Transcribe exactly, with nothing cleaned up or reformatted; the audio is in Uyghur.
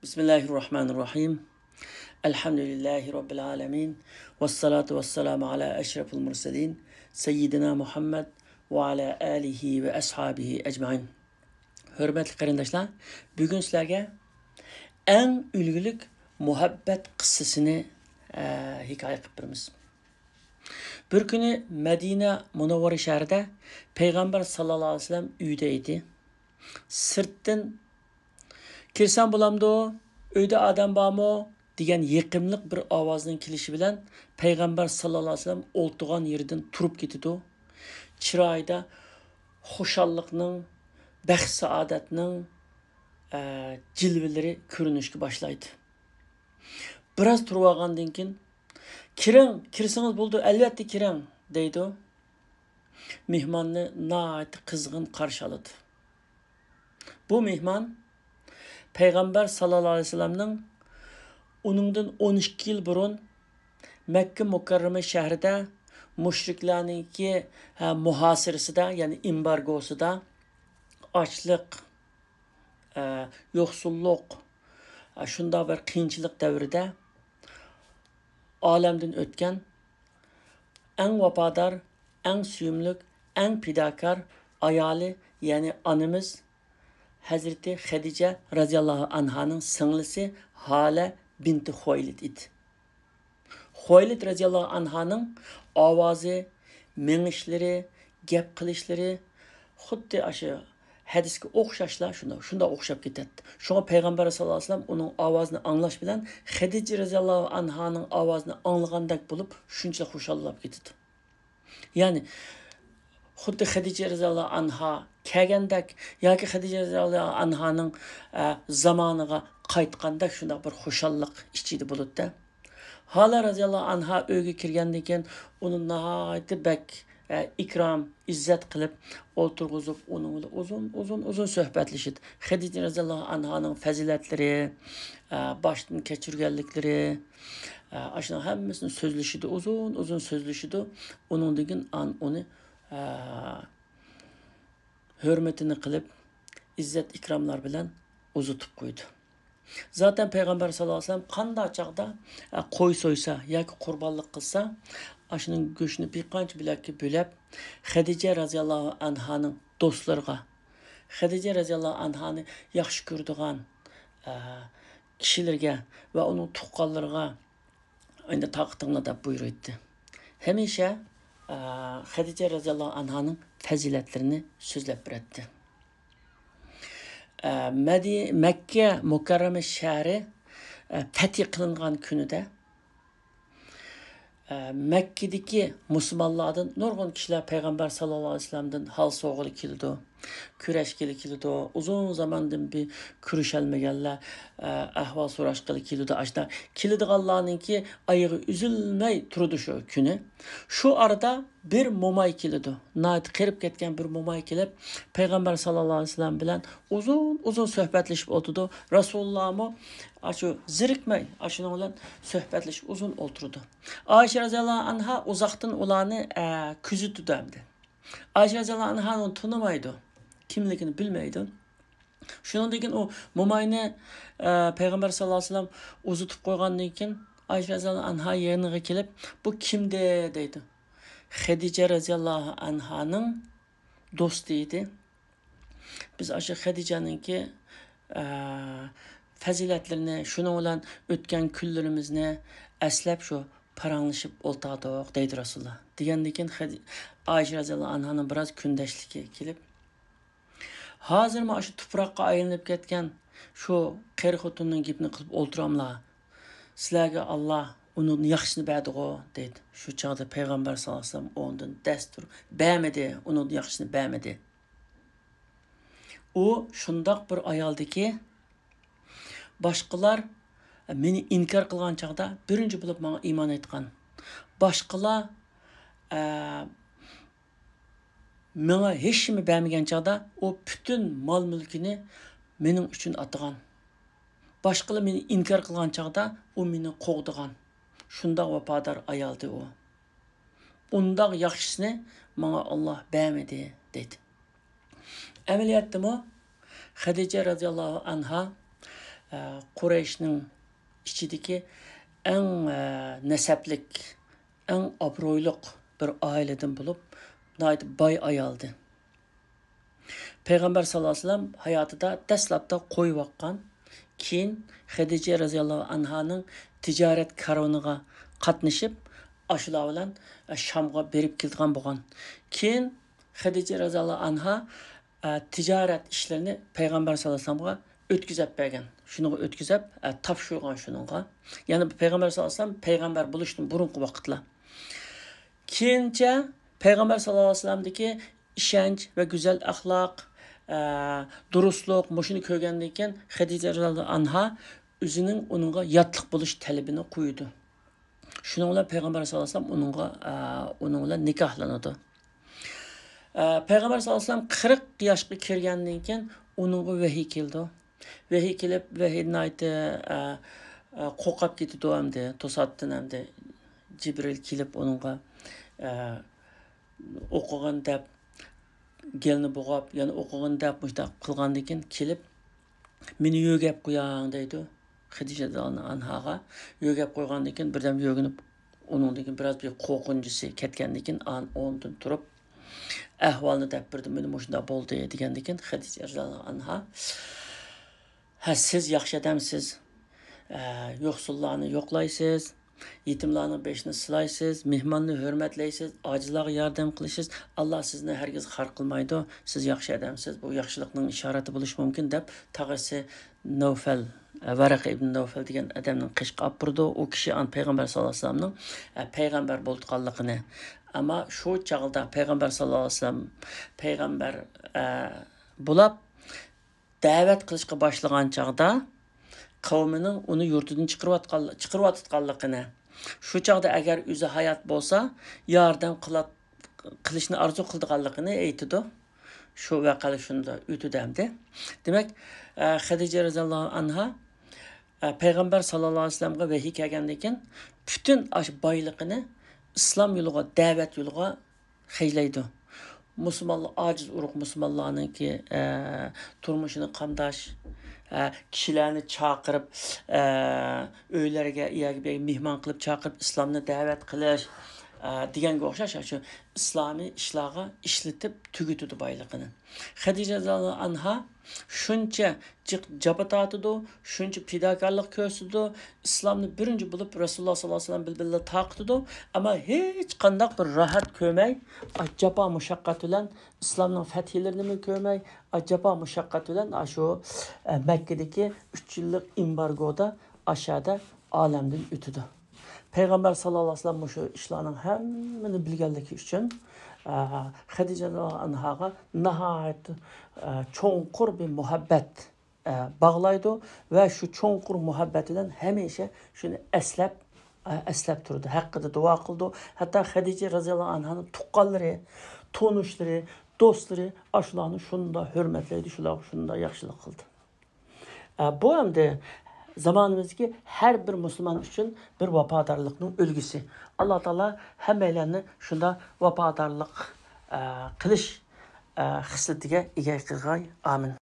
بىسمىللاھىررەھمانىررەھىم. ئەلھەمدۇلىللاھى رەببىل ئالەمىن. ۋەسسالاتۇ ۋەسسالامۇ ئەلا ئەشرەفىل مۇرسەلىن، سەييىدىنا مۇھەممەد ۋە ئەلا ئالىھى ۋە ئەسھابىھى ئەجمەئىن. ھۆرمەتلىك قېرىنداشلار، بۈگۈن سىلەرگە ئەڭ ئۈلگىلىك مۇھەببەت قىسسىسىنى، ئە، ھېكايە قىلىپ بېرىمىز. بىر كۈنى مەدىنە مۇنەۋۋەرە شەھىرىدە پەيغەمبەر ساللاللاھۇ ئەلەيھى ۋەسەللەم ئۆيدە ئىدى. سىرتتىن «كىرسەم بولامدۇ؟ ئۆيدە ئادەم بارمۇ؟» دېگەن يېقىملىق بىر ئاۋازنىڭ كېلىشى بىلەن پەيغەمبەر ساللاللاھۇ ئەلەيھى ۋەسەللەم ئولتۇرغان يېرىدىن تۇرۇپ كېتىدۇ. چىرايىدا خۇشاللىقنىڭ، بەخت-سائادەتنىڭ، ئە، جىلۋىلىرى كۆرۈنۈشكە باشلايدۇ. بىراز تۇرۇۋالغاندىن كېيىن، «كىرىڭ، كىرسىڭىز بولىدۇ، ئەلۋەتتە كىرىڭ» دەيدۇ. مېھماننى ناھايىتى قىزغىن قارشى ئالىدۇ. بۇ مېھمان پەيغەمبەر ساللاللاھۇ ئەلەيھى ۋەسەللەمنىڭ ئۇنىڭدىن ئون ئىككى يىل بۇرۇن مەككە مۇكەررەمە شەھىرىدە مۇشرىكلارنىڭكى، ھە، مۇھاسىرىسىدە، يەنى ئېمبارگوسىدا، ئاچلىق، ئە، يوقسۇللۇق، ئە، شۇنداق بىر قىيىنچىلىق دەۋرىدە ئالەمدىن ئۆتكەن ئەڭ ۋاپادار، ئەڭ سۆيۈملۈك، ئەڭ پىداكار ئايالى، يەنى ئانىمىز ھەزرىتى خەدىجە رەزىياللاھۇ ئەنھانىڭ سىڭلىسى ھالە بىنتى خۇۋەيلىد ئىدى. خۇۋەيلىد رەزىياللاھۇ ئەنھانىڭ ئاۋازى، مېڭىشلىرى، گەپ قىلىشلىرى خۇددى ئاشۇ ھەدىسكە ئوخشاشلا شۇنداق، شۇنداق ئوخشاپ كېتەتتى. شۇڭا پەيغەمبەر ساللاللاھۇ ئەلەيھى ۋەسەللەم ئۇنىڭ ئاۋازىنى ئاڭلاش بىلەن خەدىجە رەزىياللاھۇ ئەنھانىڭ ئاۋازىنى ئاڭلىغاندەك بولۇپ، شۇنچىلىك خۇشاللاپ كېتىدۇ. يەنى خۇددى خەدىجە رەزىياللاھۇ ئەنھا كەلگەندەك ياكى خەدىجە رەزىياللاھۇ ئەنھانىڭ، ئە، زامانىغا قايتقاندەك شۇنداق بىر خۇشاللىق ئىچىدە بولىدۇ-دە. ھالە رەزىياللاھۇ ئەنھا ئۆيگە كىرگەندىن كېيىن ئۇنى ناھايىتى بەك، ئە، ئىكرام، ئىززەت قىلىپ ئولتۇرغۇزۇپ، ئۇنىڭ بىلەن ئۇزۇن، ئۇزۇن، ئۇزۇن سۆھبەتلىشىدۇ. خەدىجە رەزىياللاھۇ ئەنھانىڭ پەزىلەتلىرى، ئە، باشتىن كەچۈرگەنلىكلىرى، ئە، ئاشۇنىڭ ھەممىسىنى سۆزلىشىدۇ، ئۇزۇن، ئۇزۇن سۆزلىشىدۇ. ئۇنىڭدىن كېيىن ئان-، ئۇنى، ئە، ھۆرمىتىنى قىلىپ، ئىززەت-ئىكراملار بىلەن ئۇزىتىپ قويىدۇ. زاتەن پەيغەمبەر ساللاللاھۇ ئەلەيھى ۋەسەللەم قانداق چاغدا، ئە، قوي سويسا ياكى قۇربانلىق قىلسا، ئاشۇنىڭ گۆشىنى بىر قانچە بۆلەككە بۆلەپ، خەدىجە رەزىياللاھۇ ئەنھانىڭ دوستلىرىغا، خەدىجە رەزىياللاھۇ ئەنھانى ياخشى كۆرىدىغان، ئە، كىشىلەرگە ۋە ئۇنىڭ تۇغقانلىرىغا ئەمدى تارقىتىڭلار دەپ بۇيرۇيتتى. ھەمىشە، ئە، خەدىجە رەزىياللاھۇ ئەنھانىڭ پەزىلەتلىرىنى سۆزلەپ بېرەتتى. ئە، مەدى-، مەككە مۇكەررەمە شەھىرى، ئە، پەتھى قىلىنغان كۈنىدە، ئە، مەككىدىكى مۇسۇلمانلاردىن نۇرغۇن كىشىلەر پەيغەمبەر ساللاللاھۇ ئەلەيھى ۋەسەللەمدىن ھال سوغىلى كېلىدۇ، كۆرۈشكىلى كېلىدۇ. ئۇزۇن زاماندىن بىر كۆرۈشەلمىگەنلەر، ئە، ئەھۋال سوراشقىلى كېلىدۇ. ئاشۇنداق كېلىدىغانلارنىڭكى ئايىغى ئۈزۈلمەي تۇرىدۇ شۇ كۈنى. شۇ ئارىدا بىر موماي كېلىدۇ. ناھايىتى قېرىپ كەتكەن بىر موماي كېلىپ، پەيغەمبەر ساللاللاھۇ ئەلەيھى ۋەسەللەم بىلەن ئۇزۇن، ئۇزۇن سۆھبەتلىشىپ ئولتۇرىدۇ. رەسۇلۇللاھمۇ ئاشۇ زېرىكمەي، ئاشۇنىڭ بىلەن سۆھبەتلىشىپ ئۇزۇن ئولتۇرىدۇ. ئائىشە رەزىياللاھۇ ئەنھا ئۇزاقتىن ئۇلارنى، ئە، كۆزىتىدۇ ئەمدى. ئائىشە رەزىياللاھۇ ئەنھا ئۇنى تونۇمايدۇ. كىملىكىنى بىلمەيدۇ. شۇنىڭدىن كېيىن ئۇ موماينى، ئە، پەيغەمبەر ساللاللاھۇ ئەلەيھى ۋەسەللەم ئۇزىتىپ قويغاندىن كېيىن، ئائىشە رەزىياللاھۇ ئەنھا يېنىغا كېلىپ، «بۇ كىمدى؟» دەيدۇ. «خەدىجە رەزىياللاھۇ ئەنھانىڭ دوستى ئىدى. بىز ئاشۇ خەدىجەنىڭكى، ئە، پەزىلەتلىرىنى، شۇنىڭ بىلەن ئۆتكەن كۈنلىرىمىزنى ئەسلەپ شۇ پاراڭلىشىپ ئولتۇردۇق» دەيدۇ رەسۇلۇللا. دېگەندىن كېيىن خەدى-، ئائىشە رەزىياللاھۇ ئەنھانىڭ بىراز كۈندەشلىكى كېلىپ، «ھازىرمۇ ئاشۇ تۇپراققا ئايلىنىپ كەتكەن شۇ قېرى خوتۇننىڭ گېپىنى قىلىپ ئولتۇراملا؟ سىلەرگە ئاللا ئۇنىڭدىن ياخشىسىنى بەردىغۇ» دەيدۇ. شۇ چاغدا پەيغەمبەر ساللاللاھۇ ئەلەيھى ۋەسەللەم ئۇنىڭدىن دەس تۇرۇپ، «بەرمىدى، ئۇنىڭدىن ياخشىسىنى بەرمىدى.» ئۇ شۇنداق بىر ئايالدىكى، باشقىلار مېنى ئىنكار قىلغان چاغدا بىرىنچى بولۇپ ماڭا ئىمان ئېيتقان. باشقىلار، ئە، ماڭا ھېچنېمە بەرمىگەن چاغدا ئۇ پۈتۈن مال-مۈلكىنى مېنىڭ ئۈچۈن ئاتىغان. باشقىلار مېنى ئىنكار قىلغان چاغدا ئۇ مېنى قوغدىغان. شۇنداق ۋاپادار ئايالدى ئۇ. ئۇنداق ياخشىسىنى ماڭا ئاللا بەرمىدى، دېدى. ئەمەلىيەتتىمۇ خەدىجە رەزىياللاھۇ ئەنھا، قۇرەيشنىڭ ئىچىدىكى ئەڭ، ئە، نەسەبلىك، ئەڭ ئابرۇيلۇق بىر ئائىلىدىن بولۇپ، ناھايىتى باي ئايالدى. پەيغەمبەر ساللاللاھۇ ئەلەيھى ۋەسەللەم ھاياتىدا دەسلەپتە قوي باققان، كېيىن خەدىجە رەزىياللاھۇ ئەنھانىڭ تىجارەت كارۋىنىغا قاتنىشىپ، ئاشۇلار بىلەن، ئە، شامغا بېرىپ كېلىدىغان بولغان. كېيىن خەدىجە رەزىياللاھۇ ئەنھا، ئە، تىجارەت ئىشلىرىنى پەيغەمبەر ساللاللاھۇ ئەلەيھى ۋەسەللەمگە ئۆتكۈزۈپ بەرگەن. شۇنىڭغا ئۆتكۈزۈپ، ئە، تاپشۇرغان شۇنىڭغا. يەنى پەيغەمبەر ساللاللاھۇ ئەلەيھى ۋەسەللەم پەيغەمبەر بولۇشتىن بۇرۇنقى ۋاقىتلار. كېيىنچە پەيغەمبەر ساللاللاھۇ ئەلەيھى ۋەسەللەمدىكى ئىشەنچ ۋە گۈزەل ئەخلاق، ئە، دۇرۇسلۇق، مۇشۇنى كۆرگەندىن كېيىن خەدىجە رەزىياللاھۇ ئەنھا ئۆزىنىڭ ئۇنىڭغا ياتلىق بولۇش تەلىپىنى قويىدۇ. شۇنىڭ بىلەن پەيغەمبەر ساللاللاھۇ ئەلەيھى ۋەسەللەم ئۇنىڭغا، ئە، ئۇنىڭ بىلەن نىكاھلىنىدۇ. ئە، پەيغەمبەر ساللاللاھۇ ئەلەيھى ۋەسەللەم قىرىق ياشقا كىرگەندىن كېيىن ئۇنىڭغا ۋەھىي كېلىدۇ. ۋەھىي كېلىپ، ۋەھىي ناھايىتى، ئە، ئە، قورقۇپ كېتىدۇ ئەمدى، توساتتىن ئەمدى جىبرىل كېلىپ ئۇنىڭغا، ئە، ئوقۇغىن دەپ، گېلىنى بوغاپ، يەنە ئوقۇغىن دەپ مۇشۇنداق قىلغاندىن كېيىن كېلىپ، مېنى يۆگەپ قوياڭ دەيدۇ خەدىجە ئەنھاغا. يۆگەپ قويغاندىن كېيىن بىردەم يۆگىنىپ، ئۇنىڭدىن كېيىن بىراز بىر قورقۇنچىسى كەتكەندىن كېيىن ئان-، ئورنىدىن تۇرۇپ، ئەھۋالنى دەپ بېرىدۇ، مانا مۇشۇنداق بولدى دېگەندىن كېيىن خەدىجە رەزىياللاھۇ ئەنھا، ھە، سىز ياخشى ئادەمسىز، ئە، يوقسۇللارنى يوقلايسىز، يېتىملارنىڭ بېشىنى سىلايسىز، مېھماننى ھۆرمەتلەيسىز، ئاجىزلارغا ياردەم قىلىسىز. ئاللا سىزنى ھەرگىز خار قىلمايدۇ. سىز ياخشى ئادەمسىز، بۇ ياخشىلىقنىڭ ئىشارىتى بولۇشى مۇمكىن، دەپ تاغىسى نەۋفەل، ۋەرەقە ئىبن نەۋفەل دېگەن ئادەمنىڭ قېشىغا ئاپىرىدۇ. ئۇ كىشى ئان پەيغەمبەر ساللاللاھۇ ئەلەيھى ۋەسەللەمنىڭ، ئە، پەيغەمبەر بولىدىغانلىقىنى، ئەمما شۇ چاغدا پەيغەمبەر ساللاللاھۇ ئەلەيھى ۋەسەللەم پەيغەمبەر، ئە، بولاپ دەۋەت قىلىشقا باشلىغان چاغدا قەۋمىنىڭ ئۇنى يۇرتىدىن چىقىرىۋاتقان، چىقىرىۋاتىدىغانلىقىنى، شۇ چاغدا ئەگەر ئۆزى ھايات بولسا ياردەم قىلات-، قىلىشنى ئارزۇ قىلىدىغانلىقىنى ئېيتىدۇ. شۇ ۋەقەلەر شۇنداق ئۆتىدۇ ئەمدى. دېمەك، ئە، خەدىجە رەزىياللاھۇ ئەنھا، ئە، پەيغەمبەر ساللاللاھۇ ئەلەيھى ۋەسەللەمگە ۋەھىي كەلگەندىن كېيىن پۈتۈن ئاشۇ بايلىقىنى ئىسلام يولىغا، دەۋەت يولىغا خەجلەيدۇ. مۇسۇلمانلار، ئاجىز ئۇرۇق مۇسۇلمانلارنىڭكى، ئە، تۇرمۇشىنى قامداش، ئە، كىشىلەرنى چاقىرىپ، ئە، ئۆيلەرگە، يەرگە بىر مېھمان قىلىپ چاقىرىپ ئىسلامنى دەۋەت قىلىش، ئە، دېگەنگە ئوخشاش، شۇ ئىسلامىي ئىشلارغا ئىشلىتىپ تۈگىتىدۇ بايلىقىنى. خەدىجە رەزىياللاھۇ ئەنھا شۇنچە جىق-، جاپا تارتىدۇ، شۇنچە پىداكارلىق كۆرسىتىدۇ، ئىسلامنى بىرىنچى بولۇپ رەسۇلۇللا ساللاللاھۇ ئەلەيھى ۋەسەللەم بىلەن بىللە تارقىتىدۇ، ئەمما ھېچقانداق بىر راھەت كۆرمەي، ئا، جاپا مۇشەققەت بىلەن ئىسلامنىڭ فەتھىلىرىنىمۇ كۆرمەي، ئا، جاپا مۇشەققەت بىلەن ئاشۇ، ئە، مەككىدىكى ئۈچ يىللىق ئېمبارگودا ئاشۇ يەردە ئالەمدىن ئۆتىدۇ. پەيغەمبەر ساللاللاھۇ ئەلەيھى ۋەسەللەم مۇشۇ ئىشلارنىڭ ھەممىنى بىلگەنلىكى ئۈچۈن، ئە، خەدىجە رەزىياللاھۇ ئەنھاغا ناھايىتى، ئە، چوڭقۇر بىر مۇھەببەت، ئە، باغلايدۇ ۋە شۇ چوڭقۇر مۇھەببەت بىلەن ھەمىشە شۇنى ئەسلەپ، ئە، ئەسلەپ تۇرىدۇ. ھەققىدە دۇئا قىلىدۇ. ھەتتا خەدىجە رەزىياللاھۇ ئەنھانىڭ تۇغقانلىرى، تونۇشلىرى، دوستلىرى ئاشۇلارنى شۇنداق ھۆرمەتلەيدۇ، شۇلارغا شۇنداق ياخشىلىق قىلدى. ئە، بۇ ئەمدى زامانىمىزدىكى ھەر بىر مۇسۇلمان ئۈچۈن بىر ۋاپادارلىقنىڭ ئۈلگىسى. ئاللا تائالا ھەممەيلەننى شۇنداق ۋاپادارلىق، ئە، قىلىش، ئە، خىسلىتىگە ئىگە قىلغاي. ئامىن.